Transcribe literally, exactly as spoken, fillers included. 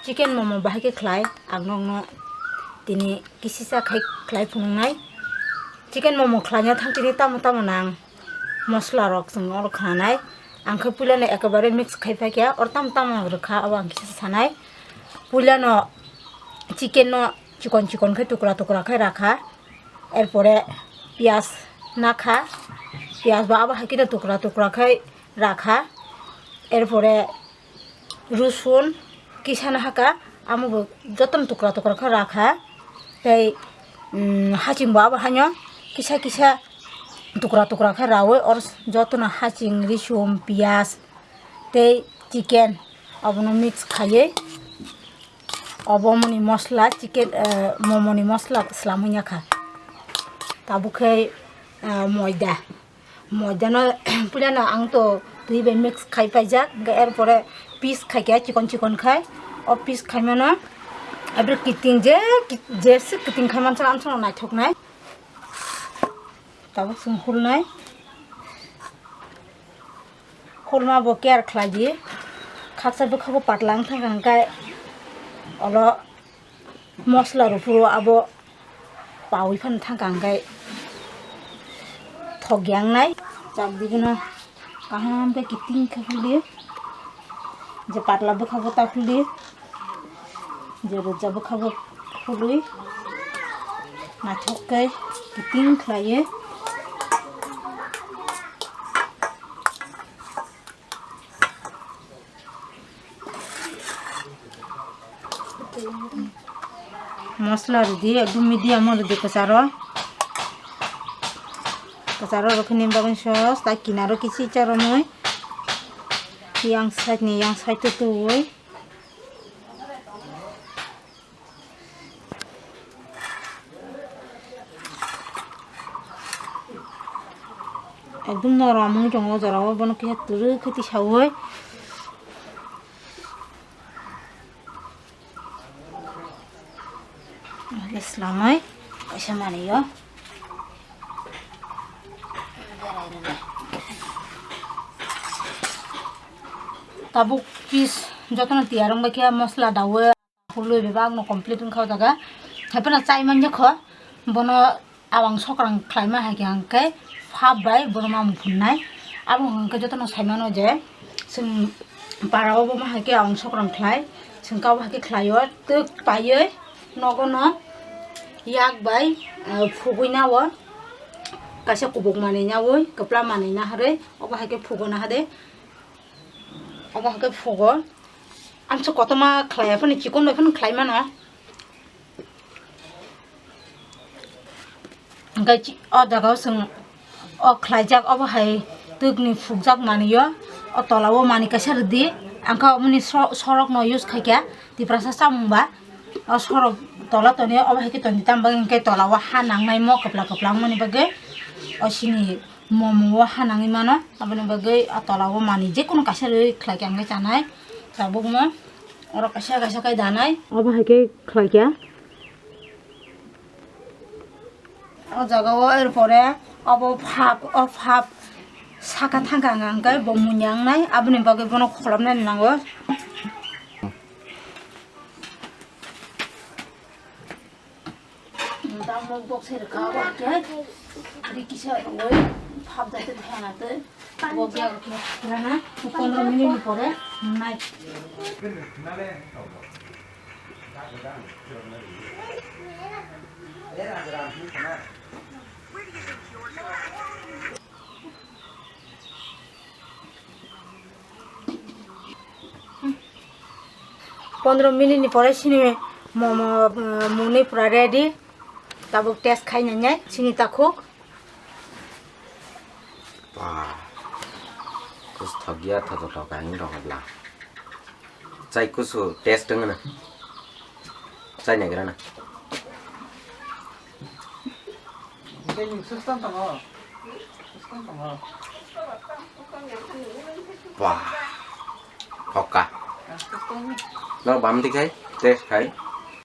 Chicken momo bahai khe khlai, ang nokno tini kisisa khai khlai phunuknai. Chicken momo khlaina thang tini tamo tamo nang mosla rok chwng oro khanai. Ang khe puilano ekebare mix khai phai kha, oro tamo tamo rwkha abo ang kisa sanai. Puilano chicken no chikon chikon khe tukra tukra khe rakha, erpore piyaj nakha, piyaj bo abo hai khe tukra tukra khe rakha, erpore Rusun kisa no haka, amo bo jotono tukra tukra khe rakha. Tei, mm, haching bo abo haino kisa kisa tukra tukra khe raui, or jotono haching, risum, piyaj tei chicken abono mix khaiwi obo moni mosla chicken, eh, momo ni mosla swlamwi ya kha. Tabuk khe, eh, moida. Moidano puilano ang to twi bai mix khai paijak, hwnkhe erpore piece khai khe chikon chikon khai, o piece khaimano abri kiting je ki-, jesi kiting khai mansa amsano naithoknai. Tabuk chwng hulnai, hulma bo care khlai di, khaksa bwkha bo patla wng thangkha hwnkhe olo mosla rok phuru abo pawi phano thangkha hwnkhe thok yangnai. Chak digino kaham khe kiting khe khuldi, je patla bwkha bo ta khuldi, je rwja bwkha bo khulwi naithok khe kiting khlaiwi. Mosla rwdi, ekdum medium o rwdi kwcharo. Kwcharo rwkhe ni bagwi sos, tai kinaro kisi cha romwi. Yang side ni yang side o tuwi. Ekdum norom wng tongo o jora o, bono kisa twrwk khe tisaui. Slamwi kaisa manwi o. Tabuk piece jotono tiyar wng bai khe mosla daui. Khulwi bebak no complete wngkha o jaga. Hai phano chai manya kho, bono awang sokrang khlaima hai khe hwnkhe phap bai bono mamung phunnai. Abo hwnkhe jotono sai mano je chwng para o bo ma hai khe awang sokrang khlai, chwng kabo hai khe khlai o, twk paiwi nogo no yak bai, eh, phugwi na o, kaisa kubuk manwi naui kwpla manwi naharwi obo hai khe phugo naha de. Obo hwnkhe phugo. Amsa kotorma khlai phano chikon bai phano khlai mano. Hwnkhe chi-, o jaga o chwng o khlaijak, obo hai twkni phukjak manwi o. O tola o manwi kaisa rwdi. Ang khe oboni so-, sorok no use khai kha Tiprasa chamung ba. O sorok tola toni obo hai khe toni, tamo bagwi hwnkhe tola o ha nangnai mo kwpla kwpla wngmani bagwi. O sini momo o ha nangwi mano, aboni bagwi a tola o manwi jekunu kaisa rwi khlai khe ang khe chanai. Tabuk mo oro kaisa kaisa khe danai. Obo hai khe khlai khe. O jaga o er pore obo phap, o phap saka thangkha ang khe bo munya wngnai, aboni bagwi bono kholopnai nango. Tamo boksai rwkha obo hwnkhe rikisa rwwi phap jate thaya na twi. Bo biyag rwkhe rana pondro minute ni pore nai. Pondro minute ni pore sini momo, uh, mwnwi pura ready. Tabuk test khai nai nai sini takhuk. Ba, kus thok ya, thok thok thok, ang rong bla. Chai kusu test wng na. Chai nai gra na. Wah, hoka. No bam di khai, test khai.